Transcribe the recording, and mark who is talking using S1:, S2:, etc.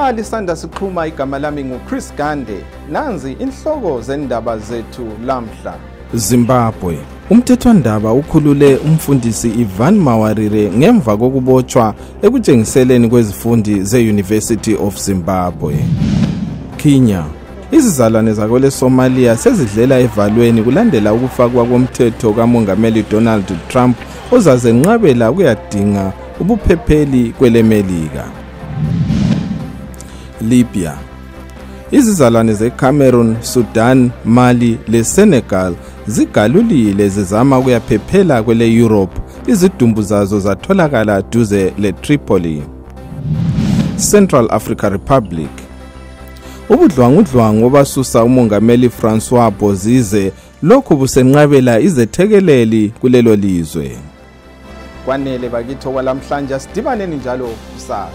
S1: Nxa lisanda siqhuma, igama lami nguChris Gande. Nanzi inhloko zendaba zethu lamhla. Zimbabwe. Umthethwandaba ukhulule umfundisi Ivan Mawarire ngemva kokubotshwa ekutshengiseleni kwezifundi ze-University of Zimbabwe. Kenya. Izizalwane zakwele Somalia sezidlela evalweni kulandela ukufakwa komthetho kaMongameli Donald Trump ozazenqabela ukuyadinga ubuphepheli kwele Melika. Libya. Izizalwane zeCameroon, Sudan, Mali leSenegal zigalulile zizama ukuyaphephela kwele Europe. Izidumbu zazo zatholakala duze leTripoli. Central Africa Republic. Ubudlwangudlwangu obasusa uMongameli Francois Bozize lokhu busenqabela izethekeleli kulelo lizwe. Kwanele bakithi okwalamhlanje, asidibaneni njalo kusasa.